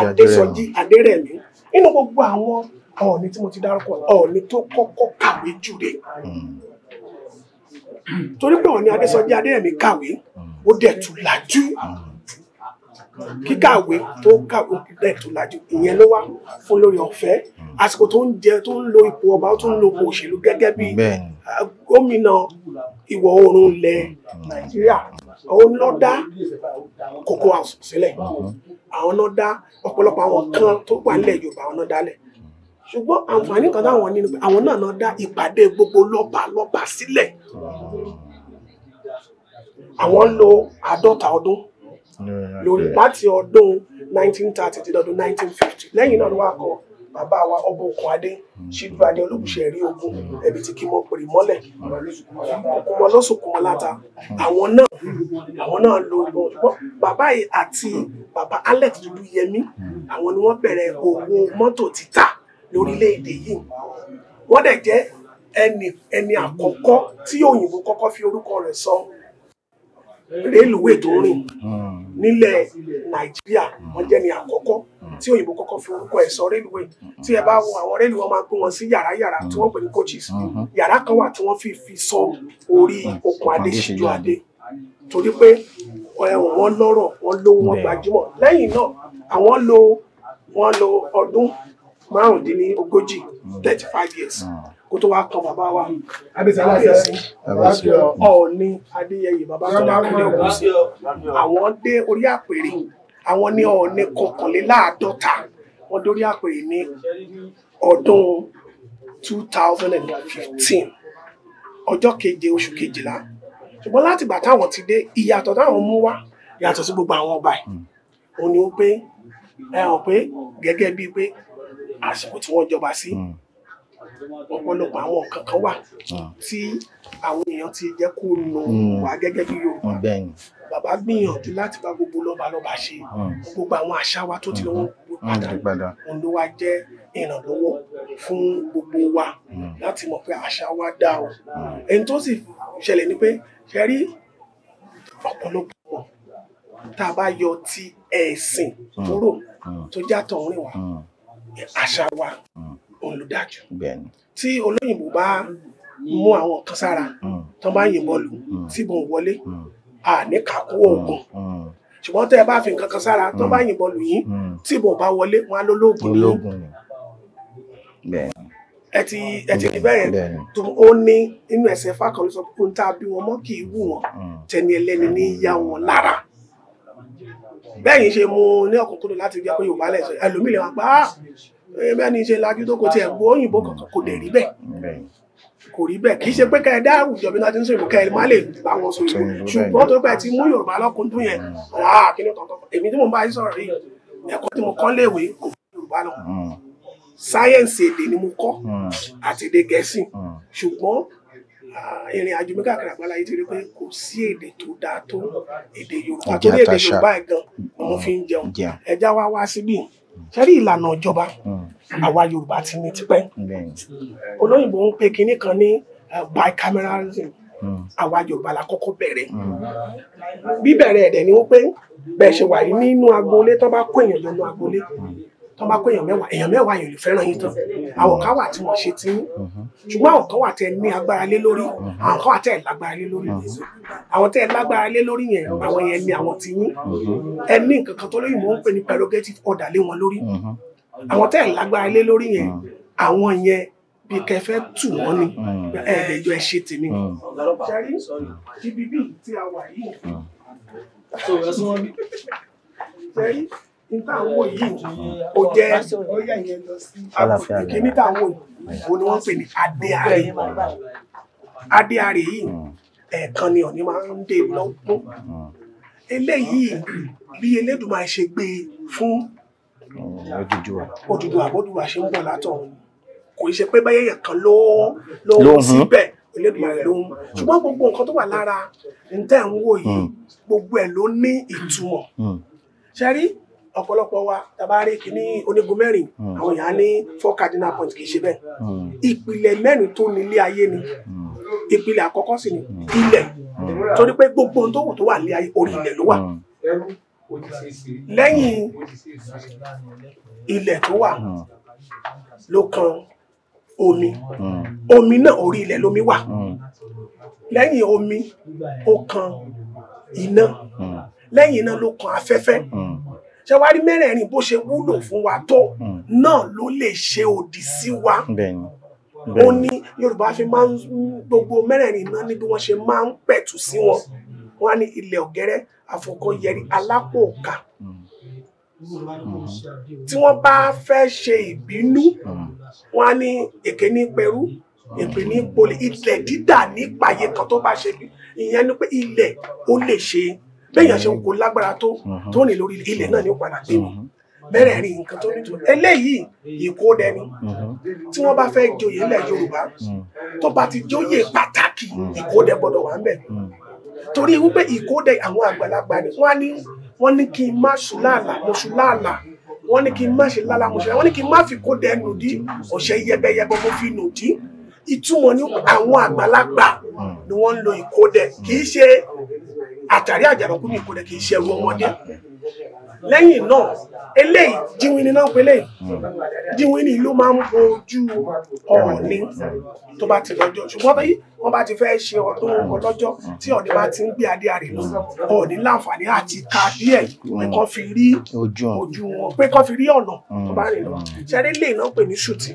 Adésọjí Adérẹ̀mí. Nínú gbogbo àwọn Ọọ̀ni tí mo ti dárúkọ, Ọọ̀ni tó kọ́kọ́ kàwé jù rè. Torí pé Ọọ̀ni Adésọjí Adérẹ̀mí kàwé, ó dẹ̀ tún lajú. Kíkàwé tó kàwé ó dẹ̀ tún lajú. Ìyẹn ló wá fún lórí ọ̀fẹ́. Àsìkò tó ń jẹ, tó ń lo ipò ọba, ó tún ń lo ipò òṣèlú gẹ́gẹ́ bí gómìnà ìwọ̀ oòrùn ilẹ̀ Nàìjíríà. Òun ló dá Cocoa House sílẹ̀. Àwọn náà dá ọ̀pọ̀lọpọ̀ àwọn kan tó wà nílẹ̀ Yorùbá, àwọn náà dálẹ̀. Ṣùgbọ́n àǹfààní kan táwọn ní ni pé àwọn náà dá ìpàdé gbogbo lọ́ba lọ́ba sílẹ̀. Àwọn ń lo 50 ọdún lórí láti ọdún 1930 ti dọdún 1950. Lẹ́yìn náà ló wá kan bàbá wa ọba Òkun Adé, Ṣíjú Adé Olúbùṣe rí ogun ẹbí tí kí mọ pèrè mọ́lẹ̀, kò mọ lọ́sùn kò mọ láta. Àwọn náà lo ogun. Ṣùgbọ́n bàbá yìí àti bàbá Alex Dúdúyẹmí, àwọn ni wọ́n bẹ̀rẹ̀ òwò mọ́tò títà lórílẹ̀‐èdè yìí. Wọ́n dẹ̀ jẹ́ ẹni àkọ́kọ́ tí òyìnbó kọ́kọ́ fi orúkọ rẹ̀ sọ rélùwé tó rìn nílẹ̀ Nàìjíríà. Wọ́n jẹ́ ní àkọ́kọ́ tí òyìnbó kọ́kọ́ fi orúkọ ẹ̀ sọ rélùwé. Tí ẹ bá wo àwọn rélùwé, wọ́n máa pín wọn sí yàrá yàrá tí wọ́n pè ní coaches. Yàrá kan wà tí wọ́n fi sọ orí Okùn Adé Ṣíjú Adé, torí pé wọ́n lọ́rọ̀, wọ́n lówó, wọ́n gbajúmọ̀. Lẹ́yìn náà àwọn wọ́n lo ọdún 35, 35 years kó tó wá kan bàbá wa Ọọ̀ni Adéyẹyè bàbá tó dákúndé Ògúnwùsì. Àwọn dé orí àpèrè, àwọn ní Ọọ̀ni 51. Wọ́n dórí àpèrè ní ọdún 2015, ọjọ́ keje oṣù kejìlá. Ṣùgbọ́n láti ìgbà táwọn ti dé, ìyàtọ̀ táwọn mú wá yàtọ̀ sí gbogbo àwọn ọba yìí. Òun ni ó pé ẹ hàn pé gẹ́gẹ́ bíi pé àsìkò tí wọ́n jọba sí, ọ̀pọ̀lọpọ̀ àwọn nǹkan kan wà tí àwọn èèyàn ti jẹ́ kó nù wá gẹ́gẹ́ bí Yorùbá. Bàbá gbìyànjú láti bá gbogbo lọ́balọ́ba ṣe, gbogbo àwọn àṣà wa tó ti lọ́wọ́ padà, òun ló wá jẹ́ ìrànlọ́wọ́ fún gbogbo wa láti mọ̀ pé àṣà wa dá o. Ẹni tó sì ṣẹlẹ̀ ni pé ṣe rí ọ̀pọ̀lọpọ̀ tá a bá yọ ti ẹ̀sìn kúrò tó jàtọ̀ rìn wá, àṣà wa òun ló dájú. Tí olóyìnbó bá mú àwọn kan sára tán bá yìnbọn lù tí ìbọn wọlé, àní kàkó oògùn. Ṣùgbọ́n tẹ́ ẹ bá fi nǹkan kan sára tán bá yìnbọn lù yín tí ìbọn bá wọlé, wọn á lólóògùn ní. Ẹ ti rí bẹ́ẹ̀ yẹn. Tó ó ní inú ẹsẹ̀ fákan ló sọ pé ohun tá a bí wọn mọ́ kì í wù wọ́n, tẹni ẹlẹ́ni ní yá wọn lára. Bẹ́ẹ̀ yìí ṣe mú ní ọ̀kúnkúndùn láti jẹ́ pé Yorùbá lẹ̀ sọ, ẹlòmíì lè wá pa á bẹ́ẹ̀ ni ṣe lajú tó kò tiẹ̀ gbọ́ òyìnbó kankan, kò dẹ̀ rí bẹ́ẹ̀, kò rí bẹ́ẹ̀. Kì í ṣe pé kẹ́ ẹ dá àwùjọ bí wọ́n ti ń sọ ìbò kẹ́ ẹ má lè bá wọn sọ ìbò, ṣùgbọ́n tó pẹ́ ti mú Yorùbá lọ́kùnkúndùn yẹn, kíní kankan. Èmi tí mo bá yín sọ̀rọ̀ yìí, ẹ̀kọ́ tí mo kọ́ léèwé kò fún Yorùbá lọ. Sáyẹ́ǹsì èdè ni mo kọ́ àti èdè Gẹ̀ẹ́sì, ṣùgbọ́n ìrìn àjò mi káàkiri àgbáláyé ti rí pé kò sí èdè tó dáa tó èdè Yorùbá, torí èdè Yorùbá ẹ̀ gan ni mo fi ń jẹun. Ẹja wá wá síbí ṣẹ́rí ìlànà ìjọba àwa Yorùbá ti ní tipẹ́. Olóyìnbó ń pe kinní kan ní bicameralism. Àwa Yorùbá la kọ́kọ́ bẹ̀rẹ̀. Bíbẹ̀rẹ̀ ẹ̀dẹ̀ ni wọ́n pé bẹ́ẹ̀ ṣe wà yìí nínú agboolé, tó bá kó èèyàn lọ́nà agboolé, tó bá kó èèyàn mẹ́wàá, èèyàn mẹ́wàá yẹn lè fẹ́ràn yín tán. Àwọn kan wà tí wọ́n ṣe tí yín, ṣùgbọ́n àwọn kan wà tẹ́ ní agbára lé lórí, àwọn kan wà tẹ́ lágbára lé lórí. Àwọn tẹ́ lágbára lé lórí yẹn, àwọn yẹn ní àwọn tí yín. Ẹ ní nǹkan kan tó lóyìnbó ń pè ní prerogative order lé wọn lórí. Àwọn tẹ́ lágbára lé lórí yẹn, àwọn yẹn bí kẹfẹ́ tù wọ́n ni, ẹ lẹ́jọ́ ẹ ṣe tèmi. Ṣẹ́rí ibi bíi tí a wà yìí, ṣẹ́rí níta àwọn yìí ó jẹ́ ìkíní tá àwọn yìí ó ní wọ́n pè ní adéarè. Adéarè yìí ẹ̀ẹ̀kan ni Ọ̀ọ̀ni máa ń dé lọ́gbọ́n. Eléyìí bí Elédùmarè ṣe gbé e fún Odùduwà, bÓdùduwà ṣe ń bọ̀ látọ̀run, kò ṣe pé báyẹ̀yẹ̀ kan ló ń síbẹ̀, Elédùmarè ló ń. Ṣùgbọ́n gbogbo nǹkan tó wà lára níta ń wò yìí, gbogbo ẹ̀ ló ní ìtumọ̀. Ṣe rí ọ̀pọ̀lọpọ̀ wa tàbá rí kíní onígun mẹ́rin, àwọn èèyàn ní 4 cardinal points, kì í ṣe bẹ́ẹ̀. Ìpìlẹ̀ mẹ́rin tó nílé ayé ni. Ìpìlẹ̀ àkọ́kọ́ sì ni ilẹ̀, torí pé gbogbo ohun tó wù tó wà nílé ayé orí ilẹ̀ ló wà. Lẹ́yìn ilẹ̀ tó wà ló kan omi, omi náà orí ilẹ̀ lómi wà. Lẹ́yìn omi ó kan iná, lẹ́yìn iná ló kan afẹ́fẹ́. Ṣé wàá rí mẹ́rẹ̀ẹ̀rin bó ṣe wúlò fún wa tó náà ló lè ṣe òdì sí wa. Ó ní Yorùbá fi máa ń gbogbo mẹ́rẹ̀ẹ̀rin náà ní bí wọ́n ṣe máa ń pẹ̀tù sí wọn. Wọ́n á ní ilẹ̀ ọ̀gẹ́rẹ́, àfọkọ́yẹrí, alápò ọ̀kà. Tí wọ́n bá fẹ́ ṣe ìbínú, wọ́n á ní èké ní pẹ̀rú, èpè ní polè, ilẹ̀ dídà nípàyè kan tó bá ṣe bí. Ìyẹn ni pé ilẹ̀ ó lè ṣe béèyàn ṣe kò lágbára tó tó rìn lórí ilẹ̀ náà ní padà gbé mi. Mẹ́rẹ̀ẹ̀rin nǹkan tó nítorí eléyìí ìkódẹni. Tí wọ́n bá fẹ́ joyè ilẹ̀ Yorùbá, tó bá ti joyè pàtàkì, ìkódẹ gbọ́dọ̀ wà ń bẹ̀. Torí wípé ìkódẹ àwọn àgbàlagbà ni wọ́n ní kí n má ṣù láàlà, mo ṣù láàlà. Wọ́n ní kí n má ṣe lálá, mo ṣe. Wọ́n ní kí n má fi kódẹ nù dí, ọ̀ṣẹ́ yẹbẹyẹbẹ mo fi nù dí. Ìtumọ̀ ni àwọn àgbàlagbà ni wọ́n ń lo ìkódẹ, kì í ṣe àtàrí àjànàkú ní ìkódẹ, kì í ṣe ẹrù ọmọdé. Lẹ́yìn náà eléyìí jíwìnì náà pé léyìí jíwìnì ló máa ń bojú Ọọ̀ni tó bá ti lọ́jọ́. Ṣùgbọ́n bí wọ́n bá ti fẹ́ ṣe ọdún ọlọ́jọ́ tí Ọọ̀ni bá ti ń gbé adé àrè lọ, Ọọ̀ni láǹfààní àti ka díẹ̀ pé kán fi rí ojú wọn, pé kán fi rí ọ̀nà tó bá rìn lọ. Ṣẹ́rí lè náà pè ní ṣùtì.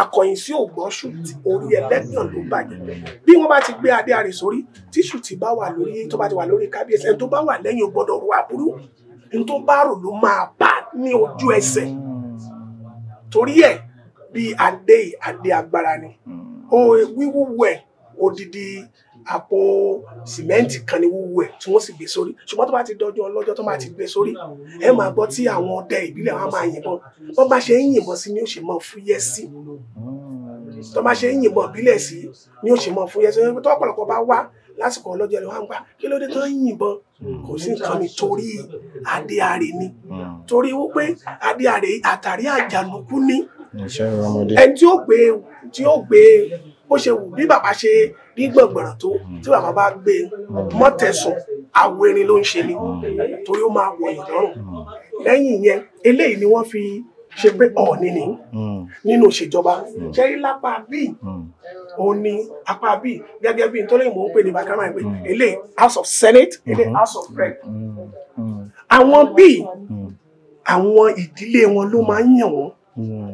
Akọ̀yìn sí ògbọ́ ṣùtì, orí ẹlẹ́gàn ló bàjẹ́. Bí wọ́n bá ti gbé adé àrè sórí, tí ṣùtì bá wà lórí, tó bá ti wà lórí kábíyèsí, ẹni tó bá wà lẹ́yìn ò gbọ́dọ̀ ro aburú. N tó bá rò ló máa bá ní ojú ẹsẹ̀. Torí ẹ̀ bí adé adé agbára ni. Wíwúwo ẹ̀ odidi Àpò sìmẹ́ǹtì kan ní wúwo ẹ̀ tí wọ́n sì gbé sórí. Ṣùgbọ́n tó bá ti dọjọ́ ọlọ́jọ́ tó bá ti gbé sórí, ẹ máa gbọ́ tí àwọn ọdẹ ìbílẹ̀ wọn máa yìnbọn. Bọ́n bá ṣe ń yìnbọn sí ni ó ṣe máa fúyẹ́ sí. Tó bá ṣe ń yìnbọn ìbílẹ̀ sí ni ó ṣe máa fúyẹ́ sí. Tó ọ̀pọ̀lọpọ̀ bá wá lásìkò ọlọ́jọ́ ni wọ́n á gbà kí ló dé tó ń yìnbọn, kò sí nǹkan ni torí adé arè ni. Torí wípé adé arè àtàrí àjànàkú ní. Ẹni tí ó gbé bó ṣe wù bí bàbá ṣe rí gbọ̀ngbọ̀ràn tó, tí bàbá bá gbé mọ́tẹ̀sùn àwo erin ló ń ṣe ni, torí ó máa wọ̀yàn lọ́rùn. Lẹ́yìn ìyẹn, eléyìí ni wọ́n fi ṣe pé Ọọ̀ni ni nínú ìṣèjọba. Ṣe rí lápá bíi òun ni apá bíi gẹ́gẹ́ bíi nítorí mò ń pè ní bàkàrà pé eléyìí House of Senate, eléyìí House of Rep. Àwọn bíi àwọn ìdílé wọn ló máa ń yàn wọ́n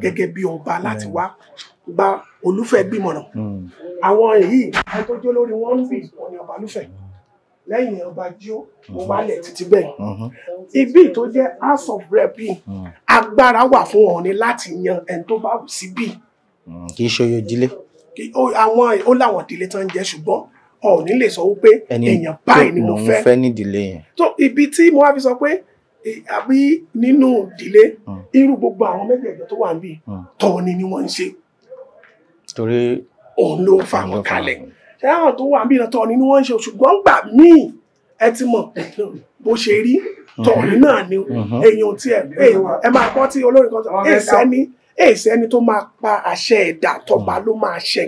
gẹ́gẹ́ bí ọba láti wá bá Olúfẹ̀ gbìmọ̀ràn. Àwọn yìí ẹni tó jó lórí wọn ń bì wọn ni ọba Olúfẹ̀, lẹ́yìn ọba jíó mo wálẹ̀ títí bẹ́ẹ̀. Ibi tó jẹ́ House of Rep yìí, agbára wà fún Ọọ̀ni láti yan ẹni tó bá wù síbí. Kì í ṣe oyè ìdílé. Àwọn ó láwọn ìdílé tó ń jẹ, ṣùgbọ́n Ọọ̀ni lè sọ wípé èèyàn báyìí ni mo fẹ́ nídìílé yẹn. Tó ibi tí mo wá fi sọ pé àbí nínú ìdílé irú gbogbo àwọn mẹ́jẹ̀ẹ̀jọ tó wà níbí tọ́ni ni wọ́n ń ṣe, torí òun ló ń fa wọn kalẹ̀. Ṣé àwọn tó wà níbí náà tọ́ni ni wọ́n ń ṣe, ṣùgbọ́n gbà míì ẹ ti mọ̀ bó ṣe rí tọ́ni náà ni èèyàn tí ẹ máa gbọ́ tí olórin kan sọ èsẹ́ ni tó máa pa àṣẹ ẹ̀dá, tọba ló máa ṣẹ.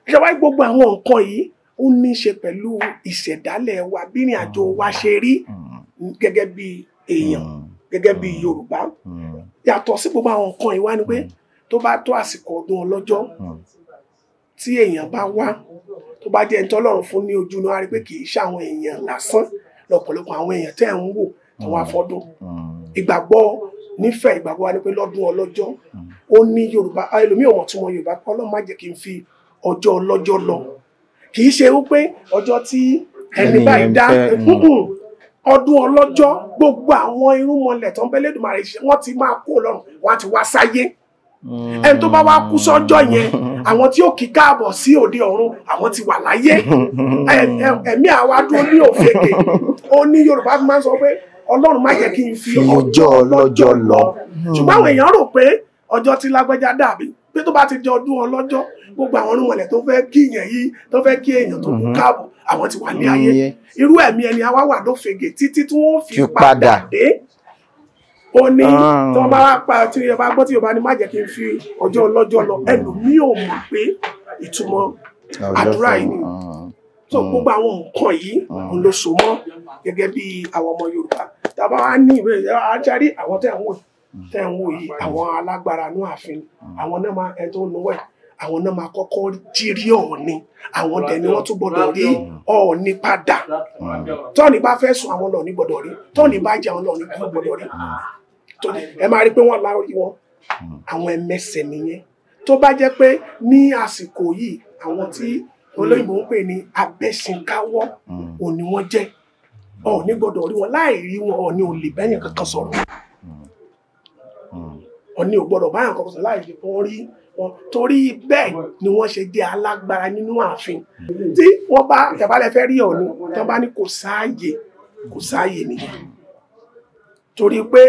Ṣé wáyé gbogbo àwọn nǹkan yìí ó ní í ṣe pẹ̀lú ìṣẹ̀dálẹ̀ wa, bí ìrìn àjò wa ṣe rí gẹ́gẹ́ bí èèyàn, gẹ́gẹ́ bí Yorùbá. Yàtọ̀ sí gbogbo àwọn nǹkan yìí wá ni pé tó bá tó àsìkò ọdún ọlọ́jọ́ tí èèyàn bá wá, tó bá jẹ́ ẹni tọ́lọ́run fún ní ojú náà, á rí pé kì í ṣe àwọn èèyàn lásán lọ́pọ̀lọpọ̀ àwọn èèyàn tẹ́ ẹ̀ ń wò tó wá fọ́dún. Ìgbàgbọ́ nífẹ̀ẹ́ ìgbàgbọ́ wa ni pé lọ́dún ọlọ́jọ́ ó ní Yorùbá, ẹlòmíì ò mọ̀ túmọ̀ Yorùbá pé Ọlọ́run má jẹ́ kí n fi ọjọ́ ọlọ́jọ́ lọ. Kì í ṣe wípé ọjọ́ tí ẹni báyìí dá ọdún ọlọ́jọ́, gbogbo àwọn irúnmọlẹ̀ tó ń bẹ Lédùmarè ṣe wọ́n ti máa kó lọ́rùn, wọ́n á ti wá sáyé. Ẹni tó bá wá kú sọ́jọ́ yẹn, àwọn tí ó kí káàbọ̀ sí òde ọ̀run àwọn ti wà láyé. Ẹ̀mí àwa dúró ní òfegè. Ó ní Yorùbá fi máa ń sọ pé Ọlọ́run má jẹ́ kí n fi ọjọ́ ọlọ́jọ́ lọ. Ṣùgbọ́n àwọn èèyàn rò pé ọjọ́ tí lágbájá dàbí pé tó bá ti di ọdún ọlọ́jọ́, gbogbo àwọn irúnmọlẹ̀ tó fẹ́ kí èèyàn yìí, tó fẹ́ kí èèyàn tó kú káàbọ̀, àwọn ti wà ní ayé. Irú ẹ̀mí ẹni àwa wà lófegè títí tí wọ́n fi padà dé. Ó ní tí wọ́n bá wá pa tí Yorùbá gbọ́ tí Yorùbá ní má jẹ́ kí n fi ọjọ́ ọlọ́jọ́ lọ, ẹlòmíì ò mọ̀ pé ìtumọ̀ àdúrà yìí ni. So gbogbo àwọn nǹkan yìí òun ló so mọ́ gẹ́gẹ́ bí àwọn ọmọ Yorùbá. Tàbá wá ní ìwé ajárí àwọn tẹ̀ ń wò yìí, àwọn alágbára ní ààfin, àwọn náà máa ẹni tó ń nuwẹ̀, àwọn náà máa kọ́kọ́ jírí Ọọ̀ni, àwọn dẹ̀ ni wọ́n tún gbọ́dọ̀ rí Ọọ̀ni padà. Tọ́ọ̀ni bá fẹ́ sùn àwọn lọ́ọ̀ni gbọ́dọ̀ rí, tọ́ọ̀ni bá jẹ àwọn lọ́ọ̀ni gbọ́dọ̀ rí. Ẹ máa rí pé wọ́n la orí wọn, àwọn ẹmẹsẹ̀ nìyẹn. Tó bá jẹ́ pé ní àsìkò yìí àwọn tí olóyìnbó ń pè ní abẹ́sìnkáwọ́ òní wọ́n jẹ́, Ọọ̀ni gbọ́dọ̀ rí wọn, láì rí wọn Ọọ̀ni ò lè bẹ́yìn kankan sọ̀rọ̀. Ọọ̀ni ò gbọ́dọ̀ báyàn kankan sọ̀rọ̀ láì rí wọn rí wọn, torí bẹ́ẹ̀ ni wọ́n ṣe jẹ́ alágbára nínú ààfin. Tí wọ́n bá tẹ̀bálẹ̀ fẹ́ rí Ọọ̀ni, tí wọ́n bá ní kò sáàyè, kò sáàyè nìyẹn, torí pé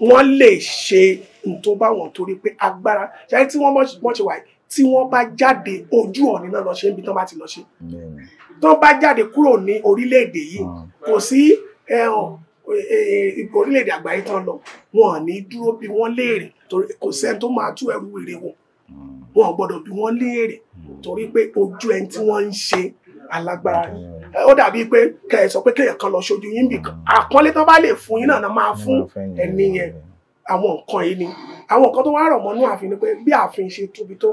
wọ́n lè ṣe n tó bá wọn, torí pé agbára ṣáà tí wọ́n mọ̀ ṣe wà yìí, tí wọ́n bá jáde ojú Ọọ̀ni náà lọ ṣe níbi tán bá ti lọ ṣe. Tán bá jáde kúrò ní orílẹ̀-èdè yìí, kò sí orílẹ̀-èdè àgbáyé tán lọ, wọn ò ní dúró bí wọ́n léèrè, torí kò sẹ́ni tó máa tú ẹrù wèrè wọn, wọn ò gbọ́dọ̀ bí wọ́n léèrè, torí pé ojú ẹni tí wọ́n ń ṣe alágbára. Ó dàbí pé kẹ́ ẹ sọ pé kéèyàn kan lọ ṣojú yín bìkan, àpọ́nlé tán bá lè fún yín náà máa fún ẹni yẹn. Àwọn nǹkan yìí ni àwọn nǹkan tó wá rọ̀ mọ́nú ààfin ni pé bí ààfin ṣe tóbi tó,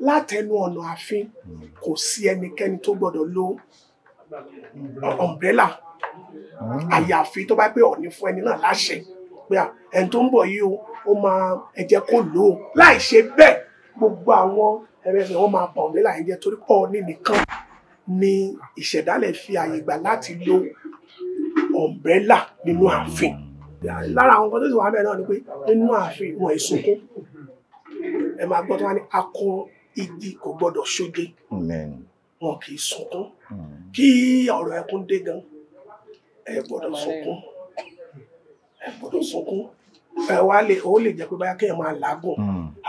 látẹnu ọ̀nà ààfin kò sí ẹnikẹ́ni tó gbọ́dọ̀ lo umbrella, àyàfi tó bá pé Ọọ̀ni fún ẹni náà láṣẹ pé ẹni tó ń bọ̀ yìí ó máa ẹ jẹ́ kó lò ó. Láì ṣe bẹ́ẹ̀ gbogbo àwọn ẹ̀rẹ́sẹ̀ wọn máa pa umbrella yẹn jẹ́, torí Ọọ̀ni nìkan ni ìṣẹ̀dálẹ̀ fi àyè gbà láti lo umbrella nínú ààfin. Lára àwọn nǹkan tó sì wà bẹ́ẹ̀ náà ni pé nínú ààfin wọn ìsunkún, ẹ máa gbọ́ tó wá ní akọ igi kò gbọ́dọ̀ ṣoge, Wọn kì í sunkún. Kí ọ̀rọ̀ ẹkún dé gan, ẹ gbọ́dọ̀ sunkún, ẹ gbọ́dọ̀ sunkún. Ẹ wá lè ó lè jẹ́ pé báyà kéèyàn máa làágùn,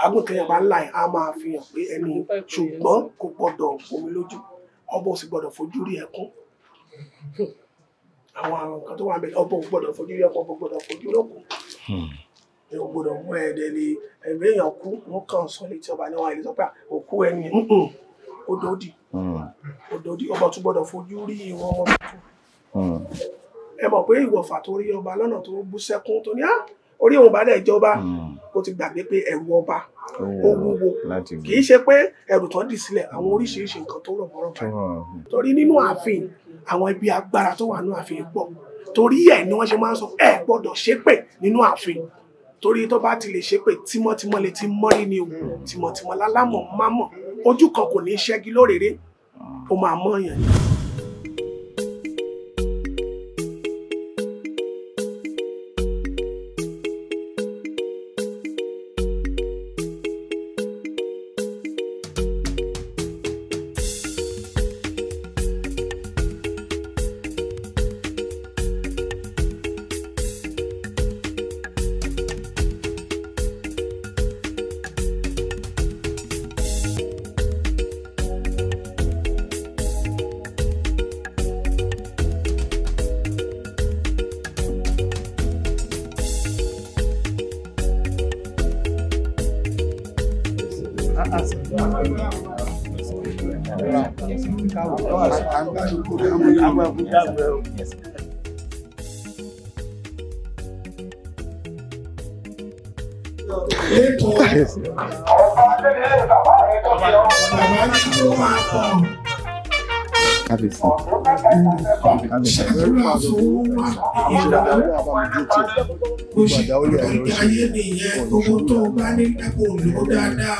àágùn kéèyàn bá ń là á máa fi hàn pé ẹni, ṣùgbọ́n kò gbọ́dọ̀ bomi lójú. Ọba ò sì gbọ́dọ̀ fojú rí ẹkún. Àwọn nǹkan tó wà níbẹ̀, ọba ò gbọ́dọ̀ fojú rí ẹkún, ọba ò gbọ́dọ̀ fojú rókun. Ẹ ò gbọ́dọ̀ mú ẹ̀ẹ́dẹ̀ lè ẹ̀mí èèyàn kú, wọn kàn sọ létí ọba ní wọn àìlè sọ pé òkú ẹni odòdì odòdì. Ọba tún gbọ́dọ̀ fojú rí ìwọ ọmọ tuntun. Ẹ mọ̀ pé ìwọ̀fà tó rí ọba lọ́nà tó bú sẹ́kún tó ní á orí òun bá dẹ̀ jọba, ó ti gbàgbé pé ẹ̀rù ọba ó wúwo. Kì í ṣe pé ẹ̀rù tán dì sílẹ̀, àwọn oríṣiríṣi nǹkan tó rọ̀ mọ́rọ̀ báyìí. Torí nínú ààfin, àwọn ibi agbára tó wà nínú ààfin pọ̀. Torí ẹ̀ ni wọ́n ṣe máa ń sọ ẹ gbọ́dọ̀ ṣépè nínú ààfin. Torí tó bá ti lè ṣépè, tímọ́tímọ́ lè ti mọ́rí ni o, tímọ́tímọ́ lálámọ̀ mámọ̀, ojú kan kò ní ṣẹ́gi lórèré, ó máa mọ́yàn ni. Ṣàdúrà fún wa ìyàwó ayé nìyẹn. Gbogbo tó o bá ní lẹ́kùn ló dáadáa.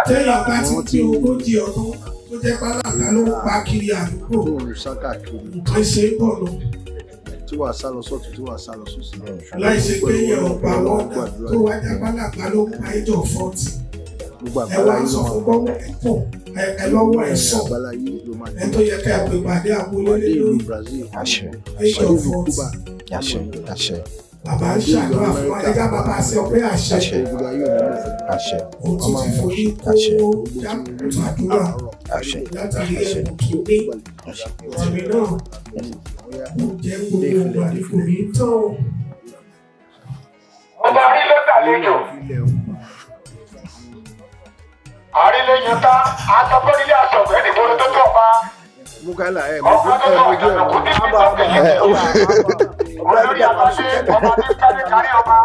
Téèyàn bá ti pé 40 ọdún tó jẹ́ pálàkà ló ń pa kiri àdúgbò, nǹkan ṣe é bọ̀ lọ. Tí wàá sá lọ sọ́tún, tí wàá sá lọ sósì. Láì ṣe pé yẹn ò pa wọ́n náà tó wá jẹ́ pálàkà ló ń pa ìjọ 40. Ẹ wá sọ fún bọ́wọ́ ẹ̀ pọ̀ ẹ lọ́wọ́ ẹ̀ sọ ẹ tó yẹ ká pè pàdé àbúlé lórí ìjọ 40. Bàbá ń ṣàdúrà fún wa, ẹja bàbá ṣe ọpẹ́ àṣẹ. Òun tún ti forí kó dákùtù àdúrà látàrí ẹ̀bùn tó ní. Tèmi náà kò jẹ́ gbogbo ìgbà ní kò ní tán. Ọba orílẹ̀ gbàlejò. Àrílé yẹn ká aṣọ́gbọ́nilé aṣọ̀gbẹ́ nìgboro tó tó ọba. Mukala ẹ mojú ẹ mojú ẹ mojú. Olórí àbáṣe ọba tí ń kárí kárí ọba.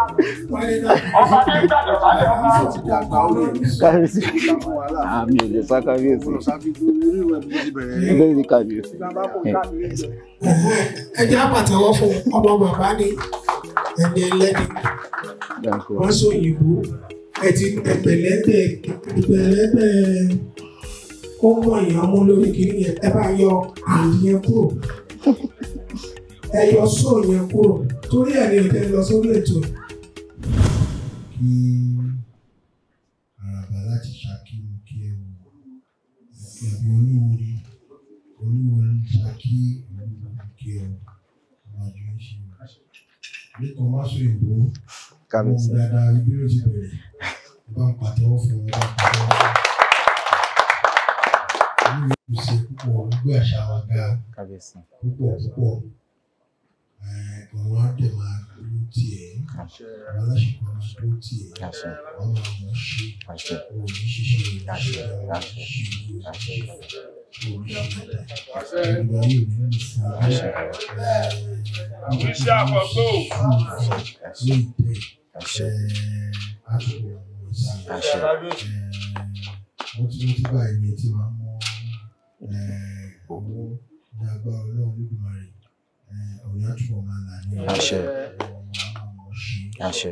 Ọba tí ń gbàdọ̀ balẹ̀ ọba. Kábíyèsí. Àmì ò lè sá kábíyèsí. Bẹ́ẹ̀ ni kábíyèsí. Ẹ jẹ́ àpàtẹ́wọ́ fún ọmọ bàbá ní ẹni ẹlẹ́ni. Wọ́n sọ òyìnbó ẹ ti ẹgbẹ̀lẹ́gbẹ̀ ẹgbẹ̀lẹ́gbẹ̀ ó mọ èèyàn mú lórí kiri yẹn. Ẹ bá yọ àyè yẹn kúrò, ẹ yọ sóò yẹn kúrò, torí ẹ̀ ní ìdẹ́ lọ sórí ètò. Kí àràbà láti Ṣakí mú kí ẹ wò kí àbí olúwo ni olúwo ní Ṣakí olúwo mú kí ẹ wò ọmọ àjọ ń ṣe lẹ́kọ̀ọ́ má sọ ìbò ohun dáadáa ibi ló ti bẹ̀rẹ̀. Ẹ bá ń pàtẹ́wọ́ fún ẹ bá ń pàtẹ́wọ́ fún ẹ. Olúwo ṣe púpọ̀ gbé àṣà wa ga púpọ̀ púpọ̀. Ọ̀run á dẹ̀ máa dúró tì ẹ́, àwọn aláṣepọ̀ máa dúró tì ẹ́, wọ́n máa mọ̀ ọ́ ṣe, òní ṣiṣẹ́ òní ṣe ìyá òní ṣe ìlú òní ṣe ìfọ̀ òní ṣe ìdá ìgbà yóò ní lù fún ọ. Iṣẹ́ àfọ̀gbò. Ní ìtẹ́ àtúbọ̀ ọ̀sẹ̀ wọ́n ti báyìí ní etí máa mọ́ owó ní agbára Ọlọ́run Olódùmarè. Ọ̀rẹ́ àtúbọ̀ máa là ní Àṣẹ. ọmọ ṣe. Àṣẹ.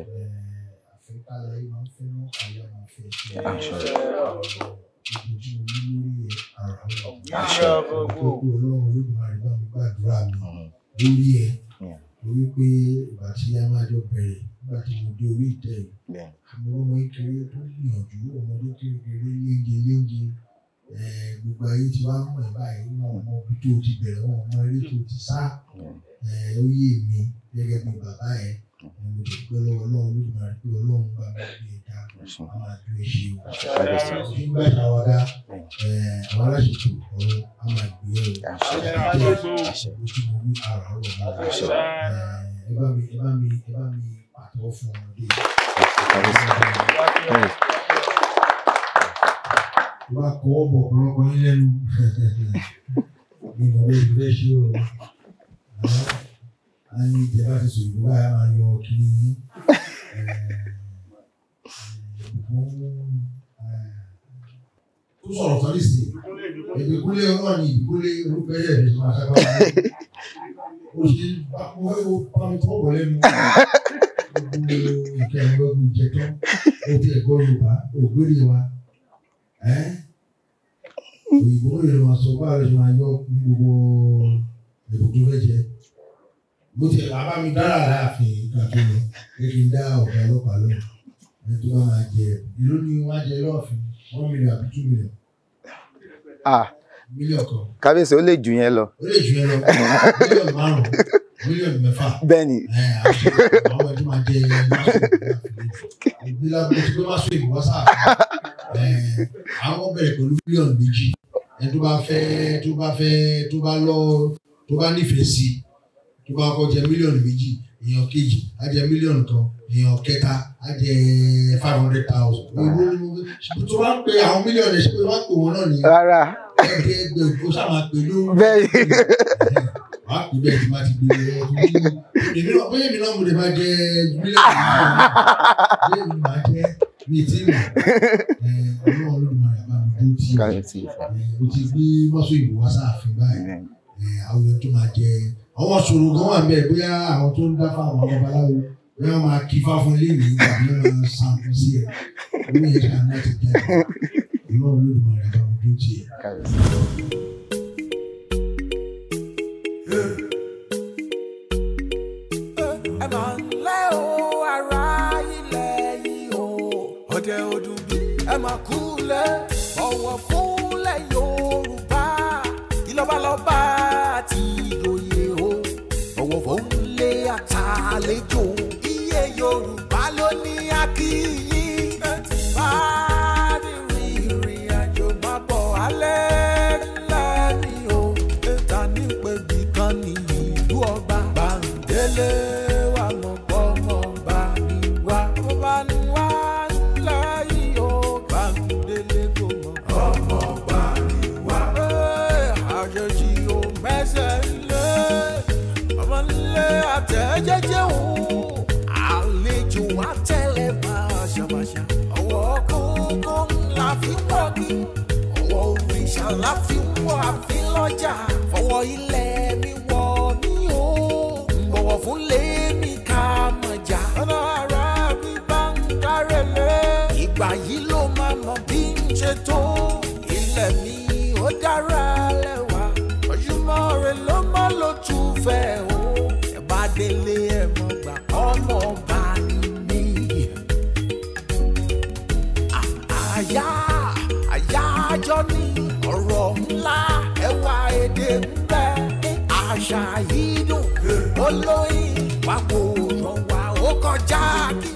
Àfẹ́kálẹ̀ ayé máa ń fẹ́ náà, ayé máa fẹ́ ṣe. Àṣẹ. Ipò tí mo ní lórí ẹ̀ ara Àṣẹ. Gbogbo Ọlọ́run Olódùmarè bá mi gbàdúrà mi lórí ẹ̀. Torí pé ìgbà tí a máa jọ bẹ̀rẹ̀ nígbà tí mo dé orí ìtẹ́ yìí, mo rọ́mọ kékeré tó gbìyànjú, ọmọdé kékeré léńje léńje. Gbogbo ayé ti wá mọ̀ ẹ́ báyìí, wọn mọ ibi tó ti bẹ̀rẹ̀, wọn mọ eré tó ti sá. Ó yé mi gẹ́gẹ́ bí bàbá ẹ̀. Mo dúpẹ́ lọ́wọ́ Ọlọ́run Olódùmarè pé Ọlọ́run bá mi gbé e ga, a máa dúró ṣe o. Ṣé ń bá ìṣàwádà àwọn aláṣetò ọ̀run a máa gbé e o. Ojú mo wí ara ọ̀rọ̀ náà. Ẹ bá mi ẹ bá mi ẹ bá mi pàtẹ́wọ́ fún ọmọdé. Wá kọ́ bọ̀ ọ̀pọ̀lọpọ̀ yín lẹ́nu. Mi mọ̀ bó ti fẹ́ ṣe o. A ní ìjẹba ti sọ ìbò báyà máa yọ kíní yín. Tó sọ̀rọ̀ tán nísìnyí. Ìbíkúnlé náà ni ìbíkúnlé orúkọ ẹ̀yẹ mi tó máa sábà wá. Ó ṣe mo fẹ́ kó bá mi tọ́ bọ̀ lẹ́nu. Gbogbo ìkẹ́ ẹ̀gbọ́n jẹ tán. Ó ti ẹ̀gbọ́n Yorùbá, ògbérè wa. Òyìnbó lè máa sọ báwo lè máa yọ gbogbo ẹ̀bùn tó fẹ́ jẹ. Bó tiẹ̀ bàbá mi dára láàfin ká tó lọ, pé kí n dá ọ̀gá ọlọ́pàá lóhùn. Ẹni tó bá máa jẹ ìlú ni wọ́n á jẹ lọ́ọ̀fin, 1 million àbí 2 million. Ah, Mílíọ̀nù kan. Kábíyèsí, ó lè jù yẹn lọ. Ó lè jù yẹn lọ, mílíọ̀nù 5, mílíọ̀nù 6. Bẹ́ẹ̀ni. Àwọn ẹni tó máa jẹ ìgbéláwó tí wọ́n máa sọ ìbò wá sáà. Àwọn bẹ̀rẹ̀ pẹ̀lú mílíọ̀nù 2. Ẹni tó bá fẹ́ tó bá fẹ́ tó bá lọ tó bá nífẹ̀ẹ́ sí tó bá kọ́ jẹ mílíọ̀nù 2, èèyàn kejì á jẹ mílíọ̀nù 1, èèyàn kẹta á jẹ 500,000. Tó bá ń pe àwọn mílíọ̀nù ẹ̀ ṣe pé wọ́n á pè wọ́n náà ní Rárá. ẹgbẹ́ ó sábà máa pè ló Bẹ́ẹ̀ni. Wàá pè bẹ́ẹ̀ tí máa ti gbé lọ. Èmi náà bóyá èmi náà mo lè máa jẹ mílíọ̀nù 5, bóyá èmi máa jẹ mi tí mọ̀. Ọlọ́run Olódùmarè àbá mi dó tí Kábíyèsí. o ti gbé mọ́sọ̀ ìbò wá sáàfin báyìí. Àwọn èèyàn tó máa jẹ àwọn sòrò gan wà bẹ́ẹ̀, bóyá àwọn tó ń dá fáwọn babaláwo, bóyá wọ́n máa kí fá fún ilé ìwé tàbí wọ́n máa san fún sí ẹ̀ owó yẹn ṣáà láti jáde. Ọlọ́run Olódùmarè àbá mi dó tì ẹ̀. Kábíyèsí. Ẹ máa ń lẹ́ o, ará ilẹ̀ yìí o, ọdẹ ọdún bí ẹ máa kú lẹ̀, bọ̀wọ̀ fúnlẹ̀ Yorùbá kí lọ́balọ́ba àti ìjòyè o, bọ̀wọ̀ fúnlẹ̀ àtàlejò iye Yorùbá ló ní akíyí bá rìnrìn àjò má bọ̀ alẹ́ lẹ́ni o ta ní pẹ̀bí kan ní ìlú ọba Bándélé wà mọ̀ pọ́nmọ́ bá ní wá bá ní wá ńlá yìí o, Bándélé kò mọ̀ ọmọ bá ní wá. Àjèjì ò mẹ́sẹ̀ lé ọmọ nílé àtẹ̀jẹ́jẹ́ o, àlejò àtẹ̀lẹ̀ bàṣàbàṣà, ọwọ́ kókó ńlá fi wọ́gi, ọwọ́ òrìṣà la fi wọ́ àfi lọ́jà, fọwọ́ ilẹ̀ mi wọ̀ mí o, bọ̀wọ̀ fún lèmi ká mọ̀jà. Ọ̀nà ara mi bá ń kárẹ̀lẹ̀, ìgbà yìí ló máa mọ̀ bí n ṣe tó. Ilẹ̀ mi ó dára lẹ́wà, ojúmọ́ rẹ̀ ló mọ́ ló tún fẹ́ o. Ẹ bá délé ẹ mọ̀ gbà ọmọ bá ní mí. Àyà àyájọ́ ní ọ̀rọ̀ ńlá, ẹwà èdè ń bẹ, àṣà yìí dùn olóyin wà kò rọ̀ wá ó kọjá kí.